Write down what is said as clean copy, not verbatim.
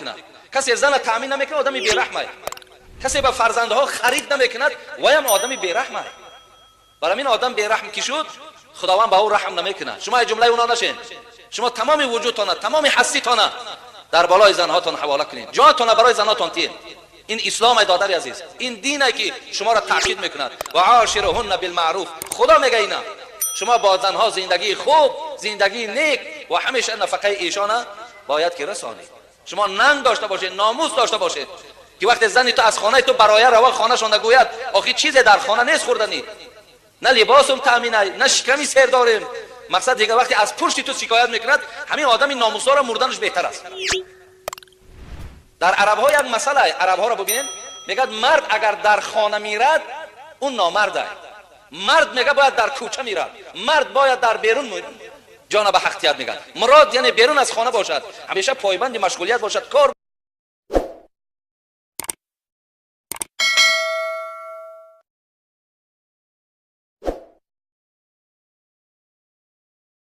мекунад. Касе зана таъмин намекунад, одами бераҳмай. Касе ба фарзандҳо харид намекунад, ваям одами бераҳмай. Барои ин одам бераҳм ки шуд, Худованд ба ӯ раҳм намекунад. Шумо аз ҷумлаи онҳо нашед. Шумо тамоми вуҷудтона, тамоми ҳаститона дар болои занҳотон ҳавола кунед, ҷонтона барои занҳотон тиед. Ин ислом ай, додари азиз, ин дине ки шуморо таъкид мекунад. Ва ошируҳунна билмаъруф. Худо мега ина шумо бо занҳо зиндагии хуб, зиндагии нек ва ҳамеша нафақаи эшона бояд ки расонед. Шумо нанг дошта бошед, номус дошта бошед, ки вақте зани ту аз хонаи ту бароя рава, хонашон нагӯяд: охи, чизе дар хона нест хӯрданӣ, на либосум таъминай, на шиками сер дорем. Мақсад дигар, вақте аз пушти ту шикоят мекунад, ҳамин одами номусдора мурданаш беҳтар аст. Дар арабҳо як масъала, арабҳоро бубинем, мегӯяд: мард агар дар хона мирад, ӯ номард. Мард, мега, бояд дар кӯча мирад, мард бояд дар берун ҷона ба ҳақ тиҳад. Мегӯяд, мурод яъне берун аз хона бошад, ҳамеша пойбанди машғулият бошад, кор.